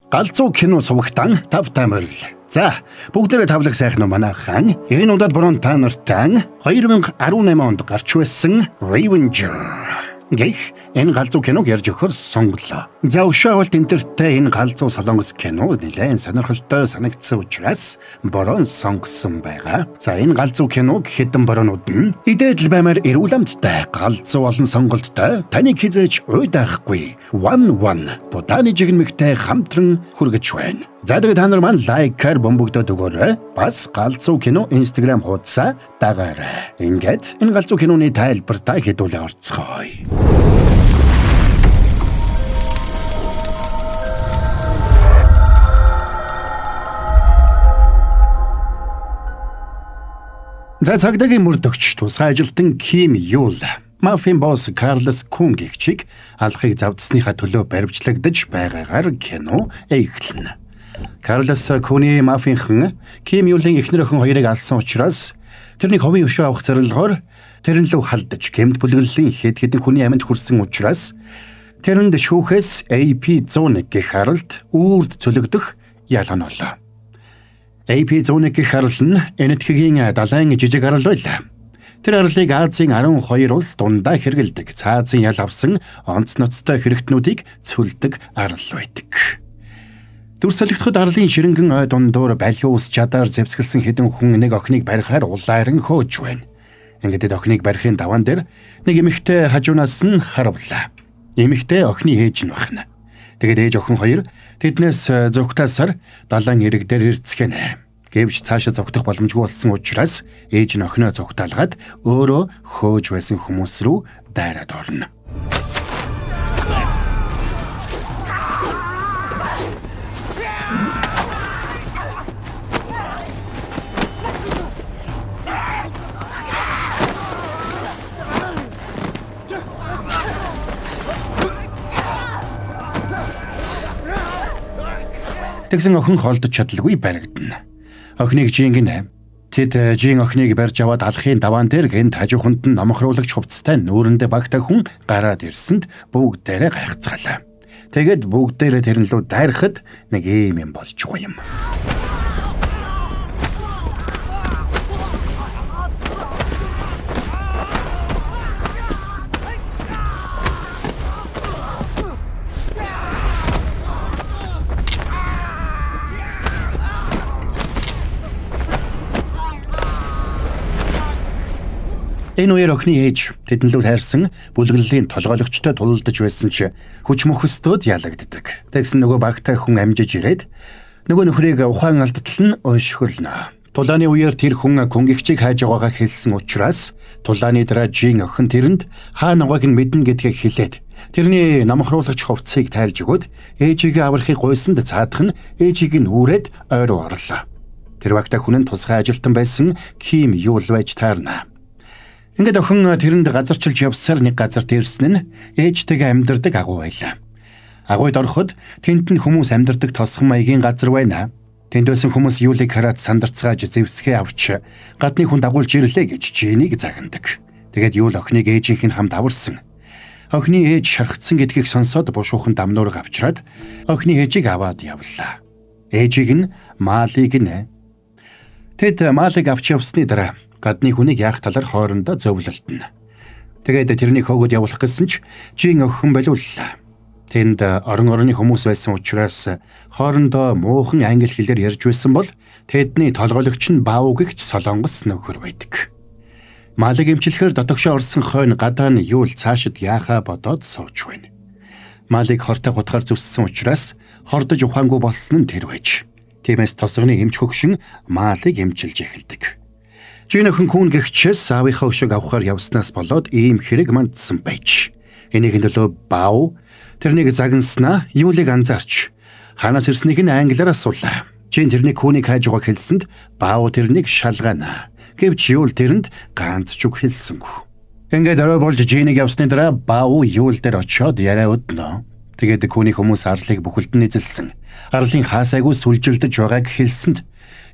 Галзуу кино сувагтан тавтай морил. За, бүгдээрээ тавлаг сайхан уу манайхан. Энэ удаад борон та нартай 2018 онд гарч байсан Revenger гэх энэ галзуу киног ярьж өгөхөр сонголоо. За, өшөө авалт энтертэй энэ галзуу солонгос кино нэлээд сонирхолтой санагдсан учраас борон сонгосон байгаа. За, энэ галзуу киног хэдэн боронууд нь идэл баймаар эрүүл амттай галзуу олон сонголттой таныг хизээж уйдаахгүй One One Буданы жигнэмэгтэй хамтран хүргэж байна. За, тэгээд та нар маань лайкаар бөмбөгдөд өгөөрэй. Бас галзуу кино Instagram хуудасаа дагаарай. Ингээд энэ галзуу киноны тайлбартаа хэдүүлээ орцгоё. За, цагдаагийн мөрдөгч тусгай ажилтан Ким Юл мафийн босс Карлос Кун гэгчийг алхахыг завдсныхаа төлөө баривчлагдаж байгаагаар кино эхэлнэ. Карлос Куны мафийнхан Ким Юлын эхнэр охин хоёрыг алсан учраас тэрнийг хувийн өшөө авах зорилгоор тэрэн лөө халдаж гэмт бүлэглэлийн хэд хэдэн хүний амьд хүрсэн учраас тэрэнд шүүхээс AP101 гэх аралд үүрд цөлөгдөх ялга нь боллоо. AP101 гэх арал нь Энэтхэгийн далайн жижиг арал байлаа. Тэр арлыг Азийн 12 улс дундаа хэрэгэлдэг цаазын ял авсан онц ноцтой хэрэгтнүүдийг цөлдөг арал байдаг. Дүрс солигдоход арлын ширэнгэн ой дундуур балиу ус чадаар зэвсгэлсэн хэдэн хүн нэг охиныг барихаар улааран хөөж байна. Ингээд охиныг барихын даваан дээр нэг эмэгтэй хажуунаас нь харавлаа. Эмэгтэй охины ээж нь байна. Тэгээд ээж охин хоёр тэднээс зүгтаасаар далайн эрэг дээр ирцгэнэ. Гэвч цаашаа зогтох боломжгүй болсон учраас ээж нь охиноо зугтаалгаад өөрөө хөөж байсан хүмүүс рүү дайраад орно. Тэгсэн охин холдож чадалгүй баригдана. Охиныг жингэн тэд жин охиныг барьж аваад алхахын даваан дээр гэнт хажууханд нь номхруулагч хувцастай нүүрэндээ багтаа хүн гараад ирсэнд бүгдээрээ гайхацгаалаа. Тэгээд бүгдээрээ тэрэн лүү дайрахад нэг ийм юм болж байгаа юм. Энэ үеэр охины ээж тэдэн лүү хайрсан бүлэглэлийн толгойлогчтой тулалдаж байсан ч хүч мөхөстөөд ялагддаг. Тэгсэн нөгөө багтай хүн амжиж ирээд нөгөө нөхрийг ухаан алдтал нь уйшхөлнө. Тулааны үеэр тэр хүн кунгигчийг хайж байгаагаа хэлсэн учраас тулааны дараа жин охин тэрэнд хаа ногоог нь мэднэ гэдгийг хэлээд тэрний номхруулагч хувцсыг тайлж өгөөд ээжигээ аврахыг гуйсанд цаадах нь ээжийг нь үүрээд ой руу орлоо. Тэр багтай хүн нь тусгай ажилтан байсан Ким Юл байж таарна. Ингээд охин тэрэнд газарчилж явсаар нэг газарт ирсэн нь ээжтэйгээ амьдардаг агуу байлаа. Агуйд ороход тэнд нь хүмүүс амьдардаг тосгон маягийн газар байна. Тэнд байсан хүмүүс юулыг хараад сандарцгааж зэвсгээ авч гадны хүн дагуулж ирлээ гэж Жинийг загнадаг. Тэгээд юул охиныг ээжийнх нь хамт аварсан. Охины ээж шархацсан гэдгийг сонсоод бушуухан дамнуурга авчраад охины ээжийг аваад явлаа. Ээжийг нь Маалыг нь Тэд Маалыг авч явсны дараа гадны хүнийг яах талаар хоорондоо зөвлөлдөнө. Тэгээд тэрнийг хөөгд явуулах гэсэн ч жин охин болиуллаа. Тэнд орон орны хүмүүс байсан учраас хоорондоо муухан англи хэлээр ярьж байсан бол тэдний толгойлогч нь Баав гэгч солонгос нөхөр байдаг. Малыг эмчлэхээр дотогшоо орсон хойно гадаа нь юул цаашид яахаа бодоод сууж байна. Малыг хортой гутгаар зүссэн учраас хордож ухаангүй болсон нь тэр байж. Тиймээс тосгоны эмч хөгшин Малыг эмчилж эхэлдэг. Жин охин Кун гэгчээс аавынхаа өшөөг авахар явснаас болоод ийм хэрэг мандсан байж. Энийг төлөө Баав тэрнийг загнаснаа юулыг анзаарч ханаас ирснийг нь англиар асуулаа. Жин тэрнийг хүүнийг хайж байгааг хэлсэнд Баав тэрнийг шалгаана. Гэвч юул тэрэнд ганц ч үг хэлсэнгүй. Ингээд орой болж Жинийг явсны дараа Баав юул дээр очиод яриа өднө. Тэгээд хүүний хүмүүс арлыг бүхэлд нь эзэлсэн. Арлын хаасайгүй сүлжилдэж байгааг хэлсэнд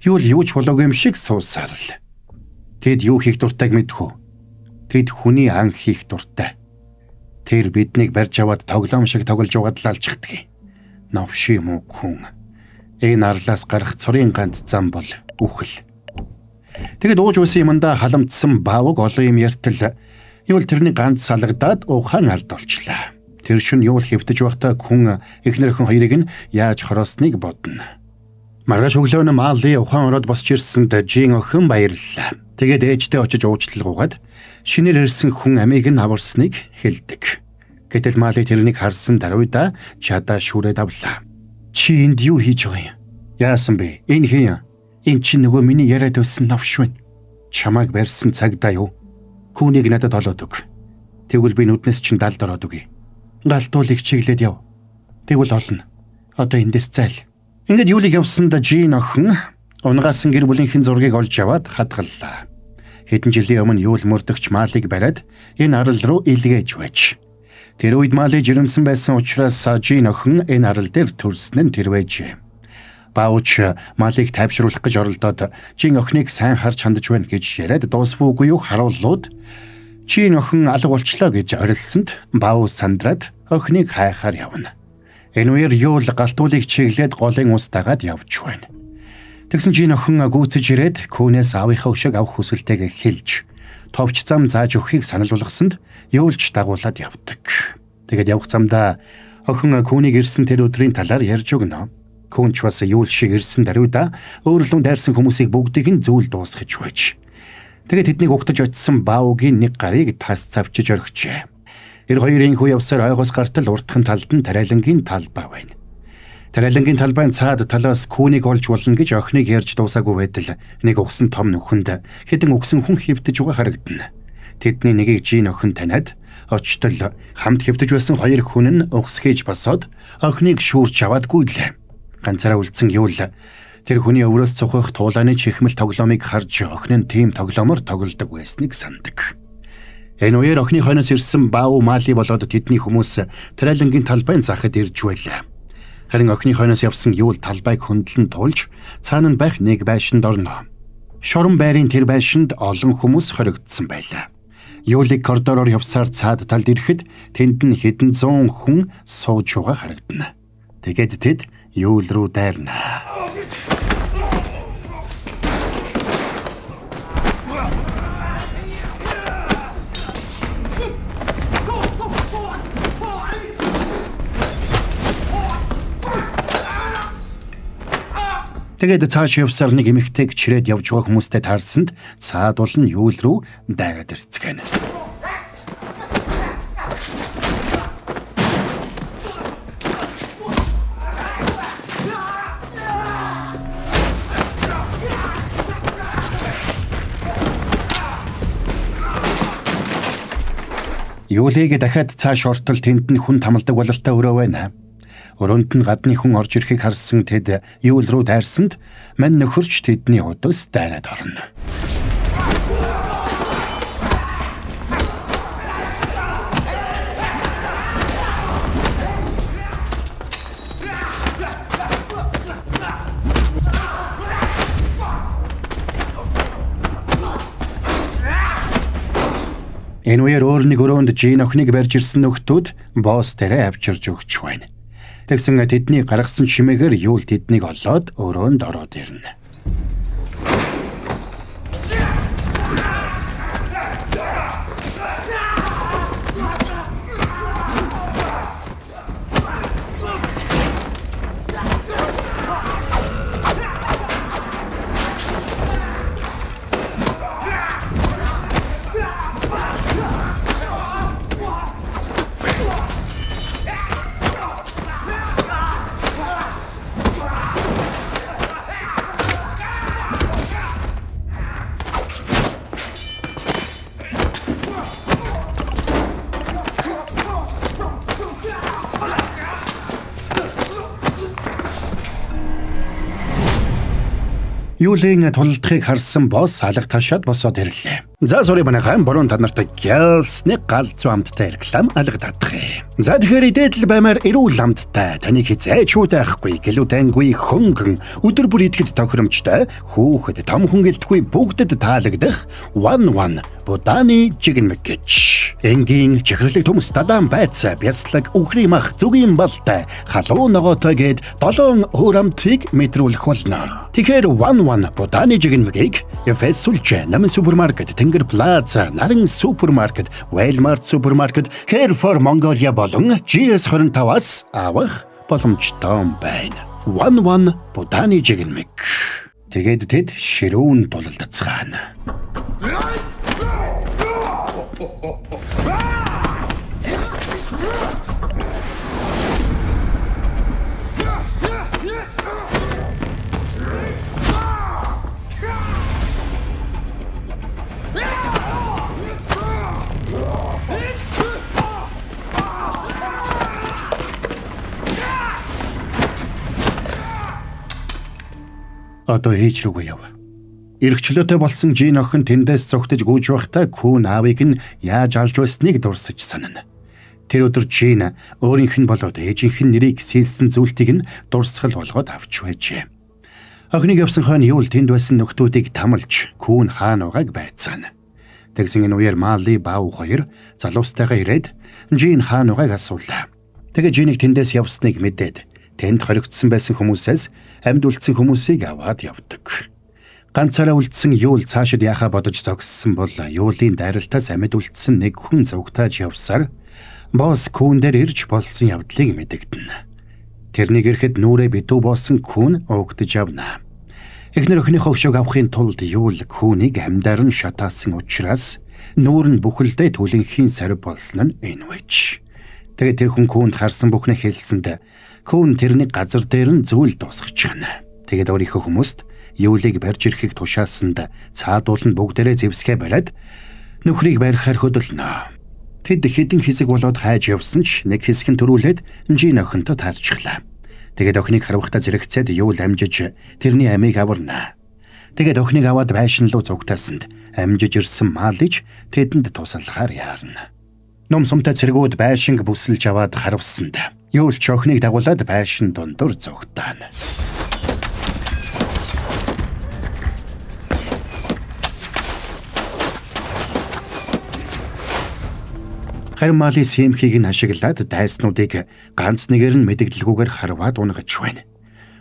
юул юу ч болоогүй юм шиг суусаар л. Тэд юу хийх дуртайг мэдхүү. Тэд хүний ан хийх дуртай. Тэр биднийг барьж аваад тоглоом шиг тоглож байгаад л алчихдаг. Новши юм уу хүн. Энэ арлаас гарах цорын ганц зам бол үхэл. Тэгэд ууж байсан юмдаа халамтсан Баавг олон юм ярьтал Юул тэрний ганц салгадаад ухаан алдуулчлаа. Тэр шөнө Юул хэвтэж байхдаа хүн эхнэр охин хоёрыг нь яаж хороосныг бодно. Маргааш өглөө нь Маали ухаан ороод босч ирсэнд Жин охин баярлалаа. Тэгээд ээжтэй очиж уучлал гуйгаад шинээр ирсэн хүн амийг нь аварсныг хэлдэг. Гэтэл Маали тэрнийг харсан даруйда чадаа шүрээд авлаа. Чи энд юу хийж байгаа юм? Яасан бэ? Энэ хэн юм? Энэ чинь нөгөө миний яриад байсан новш байна. Чамайг барьсан цагдаа юу? Хүүнийг надад олоод өг. Тэгвэл би нүднээс чинь далд ороод өгье. Галтуулыг чиглээд яв. Тэгвэл олно. Одоо эндээс зайл. Ингээд Юулыг явсанд Жин охин унгаас гэр бүлийнхэн зургийг олж аваад хадгаллаа. Хэдэн жилийн өмнө Юул мөрдөгч Маалыг бариад энэ арал руу илгээж байж. Тэр үед Маали жирэмсэн байсан учраас Жин охин энэ арал дээр төрсөн нь тэр байжээ. Баавч Малыг тайвшруулах гэж оролдоод Жин охиныг сайн харж хандаж байна гэж яриад дуусвуугүй юу харууллууд Жин охин алга болчлоо гэж орилсонд Баав сандраад охиныг хайхаар явна. Энэ үеэр Юул галтуулыг чиглээд голын ус дагаад явж байна. Тэгсэн Жин охин гүйцэж ирээд хүүнээс аавынхаа өшөөг авах хүсэлтэйг хэлж товч зам зааж өгөхийг санал болгосонд Юулч дагуулад явдаг. Тэгээд явах замдаа охин хүүнийг ирсэн тэр өдрийн талаар ярьж өгнө. Күнч бас Юул шиг ирсэн даруйда өөрлөн дайрсан хүмүүсийг бүгдийг нь зүйл дуусгаж байж. Тэгээд тэднийг угтаж очисон Баавгийн нэг гарыг тас цавчиж орхижээ. Тэр хоёрын хүү явсаар ойгоос гартал урдхан талд нь тариалангийн талбай байна. Тариалангийн талбайн цаад талаас хүүнийг олж болно гэж охиныг ярьж дуусаагүй байтал нэг угсан том нөхөнд хэдэн угсан хүн хэвтэж байгаа харагдана. Тэдний нэгийг Жин охин таниад очтол хамт хэвтэж байсан хоёр хүн нь угс хийж босоод охиныг шүүрч аваад гүйлээ. Ганцаараа үлдсэн Юул тэр хүний өврөөс цухах туулааны чихмэл тоглоомыг харж охин нь тийм тоглоомор тоглодог байсныг сандаг. Энэ үеэр охины хойноос ирсэн Баав Маали болоод тэдний хүмүүс тариалангийн талбайн захад ирж байлаа. Харин охины хойноос явсан Юул талбайг хөндлөн туулж цаана нь байх нэг байшинд орно. Шорон байрын тэр байшинд олон хүмүүс хоригдсон байлаа. Юулыг коридороор явсаар цаад талд ирэхэд тэнд нь хэдэн зуун хүн сууж байгаа харагдана. Тэгээд тэд Юул руу дайрна. Тэгээд цааш явсаар нэг эмэгтэйг чирээд явж байгаа хүмүүстэй таарсанд цаад бол нь Юул руу дайраад ирцгээнэ. Юулыг дахиад цааш ортол тэнд нь хүн тамалдаг бололтой өрөө байна. Өрөөнд нь гадны хүн орж ирэхийг харсан тэд Юул руу дайрсанд мань нөхөрч тэдний өдөөс дайраад орно. Энэ үеэр өөр нэг өрөөнд Жин охиныг барьж ирсэн нөхдүүд босс дээрээ авчирж өгч байна. Тэгсэн тэдний гаргасан чимээгээр Юул тэднийг олоод өрөөнд ороод ирнэ. Юулийн тулалдахыг харсан босс алга ташаад босоод ирлээ. За sorry манайхан борон та нартай гялсны галзуу амттай реклам алгадах юм. За тэгэхээр идэл баймаар эрүүл амттай таныг хизээч үдэхгүй гэлүүдэнгүй хөнгөн өдөр бүр идэхэд тохиромжтой хүүхэд том хүн гэлтгүй бүгдэд таалагдах One One Буданы жигнэмэг гэж. Энгийн чихэрлэг төмс далаан байцаа бяцлаг үхрийн мах зүгийн балтай халуун ногоотой гээд 7 өөр амтыг мэдрүүлэх болно. Тэгэхээр One One Буданы жигнэмгийг Эфес сүлжээ, Намын супермаркет, Тэнгэр Плаза, Нарын супермаркет, Walmart супермаркет, Care for Mongolia болон GS25-аас авах боломжтой байна. One One Буданы жигнэмэг. Тэгээд тэд ширүүн тулалдацгаана. Одоо ээж рүүгээ яв. Эрх чөлөөтэй болсон Жин охин тэндээс цугтаж гүйж байхдаа Күүн аавыг нь яаж алж байсныг дурсаж санана. Тэр өдөр Жин өөрийнх нь болоод ээжийнх нь нэрийг сэлсэн зүйлтийг нь дурсгал болгоод авч байжээ. Охиныг явсан хойно Юул тэнд байсан нөхдүүдийг тамалж Күүн хаана байгааг байцаана. Тэгсэн энэ үеэр Мали Баав хоёр залуустайгаа ирээд Жин хаана байгааг асуулаа. Тэгээ Жинийг тэндээс явсныг мэдээд тэнд хоригдсон байсан хүмүүсээс амьд үлдсэн хүмүүсийг аваад явдаг. Ганцаараа үлдсэн Юул цаашид яхаа бодож зогссон бол Юулын дайралтаас амьд үлдсэн нэг хүн зугтааж явсаар босс Күүн дээр ирж болсон явдлыг мэдэгдэнэ. Тэрнийг ирэхэд нүрээ битүү боосон Күүн угдаж явна. Эхнэр охиныхоо хөшөөг авахын тулд Юул Күүнийг амьдаар нь шатаасан учраас нүүр нь бүхэлдээ төлөнхийн сарив болсон нь энэ байж. Тэгээд тэр хүн Күүнд харсан бүхнээ хэлсэнд Күүн тэрний газар дээр нь зүйл дуусгачихна. Тэгээд өөрийнхөө хүмүүст Юулыг барьж ирэхийг тушаасанд цаадуул нь бүгдээрээ зэвсгээ бариад нөхрийг барихаар хөдөлнө. Тэд хэдэн хэсэг болоод хайж явсан ч нэг хэсэг нь төрүүлээд Жин охинтой таарчихлаа. Тэгээд охиныг харвахтаа зэрэгцээд Юул амжиж тэрний амийг аварна. Тэгээд охиныг аваад байшин руу зугтаасанд амжиж ирсэн Малич тэдэнд туслахаар яарна. Ном сумтай цэргүүд байшинг бүсэлж аваад харвсанд Юул ч охиныг дагуулад байшин дундуур зугтаана. Харин Мали сэмхийг нь ашиглаад дайснуудыг ганц нэгээр нь мэдэгдэлгүйгээр харваад унгаж байна.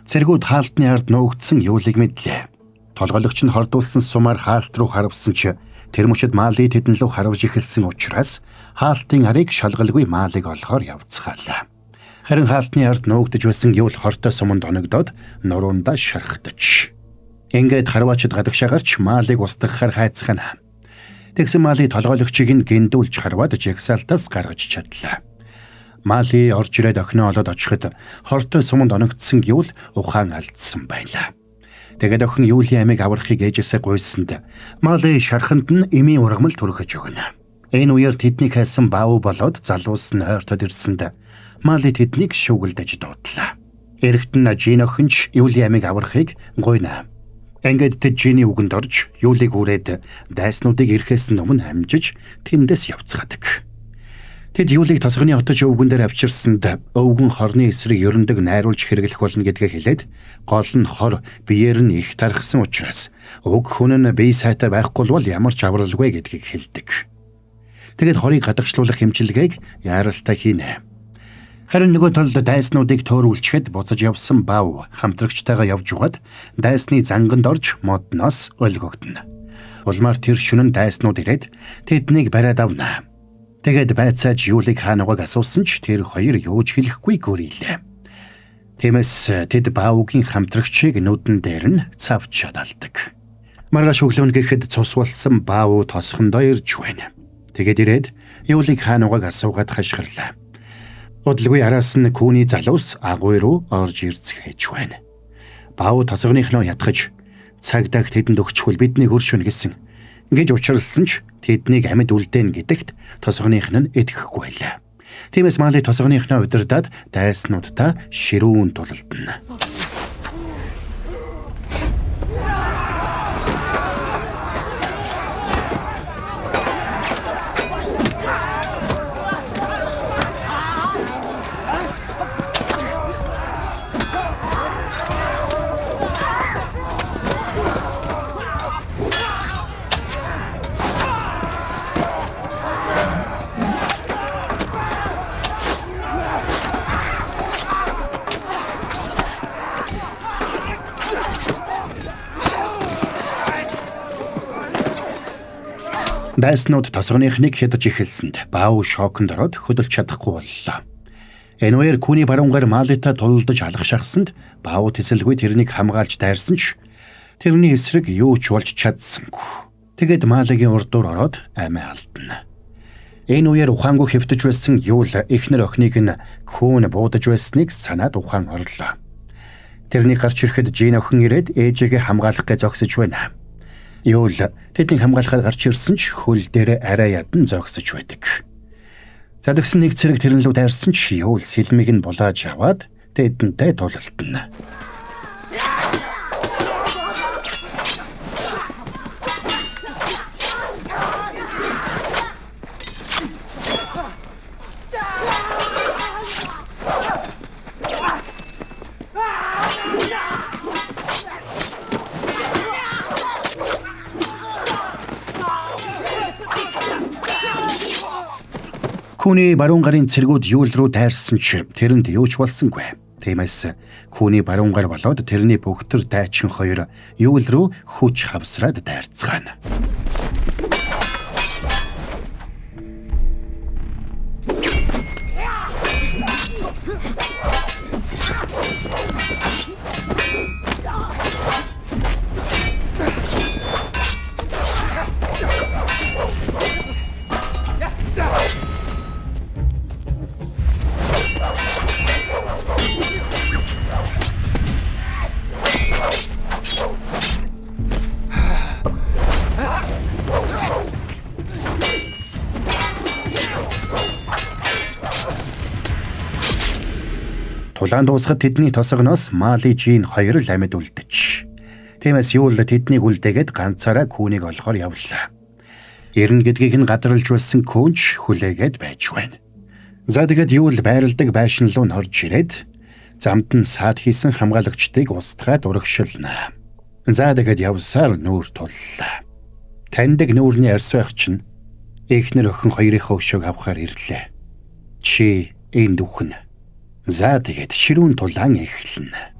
Цэргүүд хаалтны ард нуугдсан Юулыг мэдлээ. Толгойлогч нь хордуулсан сумаар хаалт руу харвсан ч тэр мөчид Мали тэдэн лүү харвж эхэлсэн учраас хаалтын арыг шалгалгүй Малиг олохоор явцгаалаа. Харин хаалтны ард нуугдж байсан Юул хортой суманд оногдоод нуруундаа шархтаж. Ингээд харваачд гадагшаа гарч Малиг устгахаар хайцгаана. Тэгсэн Мали толгойлогчийг нь гиндүүлж харваад жагсаалтаас гаргаж чадлаа. Мали орж ирээд охиноо олоод очиход хортой суманд оногдсон Юул ухаан алдсан байлаа. Тэгээд охин Юулийн амийг аврахыг ээжээсээ гуйсанд Мали шарханд нь эмийн ургамал түрхэж өгнө. Энэ үеэр тэднийг хайсан Баав болоод залуус нь ойртоод ирсэнд Мали тэднийг шүүгэлдэж дуудлаа. Эрэгт нь Жин охин ч Юулийн амийг аврахыг гуйна. Ингээд тэд Жиний үгэнд орж Юулыг үрээд дайснуудыг ирэхээс өмнө амжиж тэндээс явцгаадаг. Тэд Юулыг тосгоны отож өвгөн дээр авчирсанд өвгөн хорны эсрэг ерөндөг найруулж хэрэглэх болно гэдгээ хэлээд гол нь хор биеэр нь их тархсан учраас уг хүн нь бие сайтай байхгүй бол ямар ч авралгүй гэдгийг хэлдэг. Тэгээд хорыг гадагшлуулах хэмжилгээг яаралтай хийнэ. Харин нөгөө талд дайснуудыг төөрүүлчихэд буцаж явсан Баав хамтрагчтайгаа явж угаад дайсны занганд орж модноос өлгөгдөнө. Улмаар тэр шөнө нь дайснууд ирээд тэднийг бариад авна. Тэгээд байцааж Юулыг хаана байгааг асуусан ч тэр хоёр юу ч хэлэхгүй гөрөйлээ. Тиймээс тэд Баавгийн хамтрагчийг нүдэн дээр нь цавч чадалдаг. Маргааш өглөө нь гэхэд цус болсон Баав тосхондоо ирж байна. Тэгээд ирээд Юулыг хаана байгааг асуугаад хашгирлаа. Удалгүй араас нь Күүний залуус агуй руу орж ирцгээж байна. Баав тосгоныхноо ятгах цагдаагт тэдэнд өгчхөл биднийг өршөөнө гэсэн гэж учралсан ч тэднийг амьд үлдээн гэдэгт тосгоных нь итгэхгүй байлаа. Тиймээс Мали тосгоныхноо удирдаад дайснуудтай ширүүн тулалдана. Дайснууд тосгоныхныг хядаж эхэлсэнд Бао шоконд ороод хөдөлж чадахгүй боллоо. Энэ үеэр Күний баруун гар Малитай тулалдаж алах шахсанд Бао тэсэлгүй тэрнийг хамгаалж дайрсан ч тэрний эсрэг юу ч болж чадсангүй. Тэгээд Малигийн урдуур ороод амиа алдна. Энэ үеэр ухаангүй хэвтэж байсан Юул эхнэр охиныг нь Күн буудаж байсныг санаад ухаан орлоо. Тэрний гарч ирэхэд Жин охин ирээд ээжигээ хамгаалах гэж зогсож байна. Юул тэднийг хамгаалахаар гарч ирсэн ч хөл дээр арай ядан зогсож байдаг. За тэгсэн нэг цэрэг тэрэн лүү дайрсан ч Юул сэлмийг нь булааж аваад тэдэнтэй тулалтна. Күний баруун гарын цэргүүд Юул руу дайрсан ч тэрэнд юу ч болсонгүй. Тиймээс Күний баруун гар болоод тэрний бөгтөр дайчин хоёр Юул руу хүч хавсраад дайрцгаана. Тулаан дуусахад тэдний тосгоноос Мали Жин хоёр л амьд үлдэж. Тиймээс Юул тэднийг үлдээгээд ганцаараа Күнийг олохоор явлаа. Ирнэ гэдгийг нь гадралж байсан Күнч хүлээгээд байж байна. За тэгээд Юул байрладаг байшин руу нь орж ирээд замд нь саад хийсэн хамгаалагчдыг устгаад урагшилна. За тэгээд явсаар нүүр туллаа. Таньдаг нүүрний арьс байх чинь эхнэр охин хоёрынхоо өшөөг авахар ирлээ. Чи энд үхэн. За тэгээд ширүүн тулаан эхэлнэ.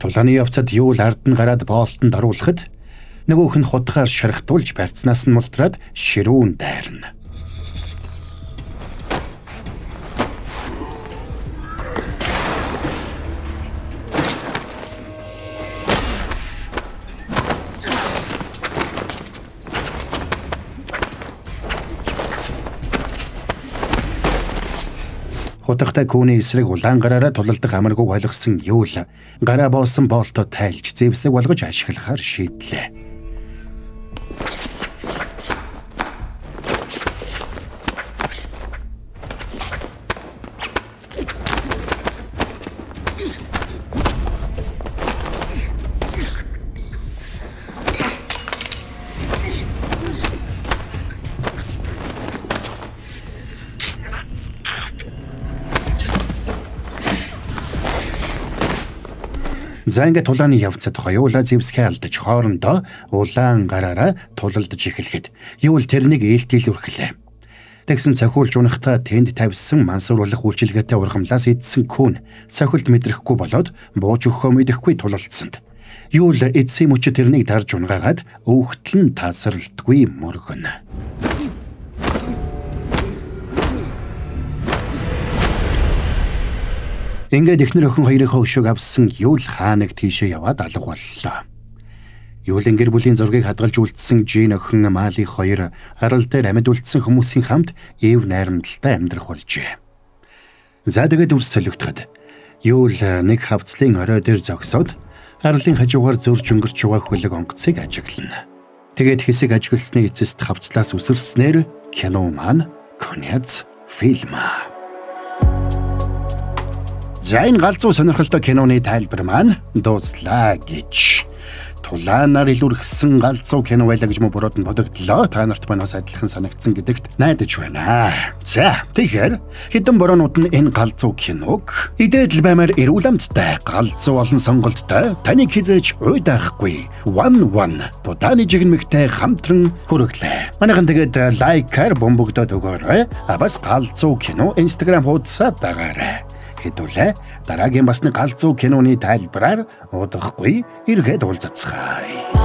Тулааны явцад Юул ард нь гараад боолтонд оруулахад нөгөөх нь худгаар шархтуулж барьцнаас нь мултраад ширүүн дайрна. Хутагтай Күний эсрэг улаан гараараа тулалдах амаргүйг ойлгосон Юул гараа боосон боолтоо тайлж зэвсэг болгож ашиглахаар шийдлээ. За ингээд тулааны явцад хоёулаа зэвсгээ алдаж хоорондоо улаан гараараа тулалдаж эхлэхэд Юул тэрнийг ээлтэл үрхлээ. Тэгсэн цохиулж унахдаа тэнд тавьсан мансууруулах үйлчилгээтэй ургамлаас идсэн Күн цохилт мэдрэхгүй болоод бууж өгөхөө мэдэхгүй тулалдсанд Юул эцсийн мөчид тэрнийг дарж унгаагаад өвхтөл нь тасралтгүй мөргөнө. Ингээд эхнэр охин хоёрынхоо өшөөг авсан Юул хаанаг тийшээ яваад алга боллоо. Юулын гэр бүлийн зургийг хадгалж үлдсэн Жин охин Мали хоёр арал дээр амьд үлдсэн хүмүүсийн хамт эв найрамдалтай амьдрах болжээ. За тэгээд үрс солигдоход Юул нэг хавцлын орой дээр зогсоод арлын хажуугаар зөрж өнгөрч байгаа хөлөг онгоцыг ажиглана. Тэгээд хэсэг ажигласны эцэст хавцлаас үсэрснээр кино маань конец фильма. За энэ галзуу сонирхолтой киноны тайлбар маань дууслаа гэж. тулаанаар илүүрхсэн галзуу кино байлаа гэж мөн бурууд нь бодогдлоо. Та нарт маань бас адилхан санагдсан гэдэгт найдаж байна. За, тэгэхээр хэдэн бороонууд нь энэ галзуу киног идээд л баймаар эрүүл амттай, галзуу олон сонголттой, таныг хэзээ ч уйдаахгүй One One будааны жигнэмэгтэй хамтран хүргэлээ. Манайхан тэгээд лайкаар бөмбөгдөөд өгөөрэй. А бас галзуу кино Instagram хуудасаа дагаарай. Хэдүүлээ дараагийн бас нэг галзуу киноны тайлбараар удахгүй эргээд уулзацгаая.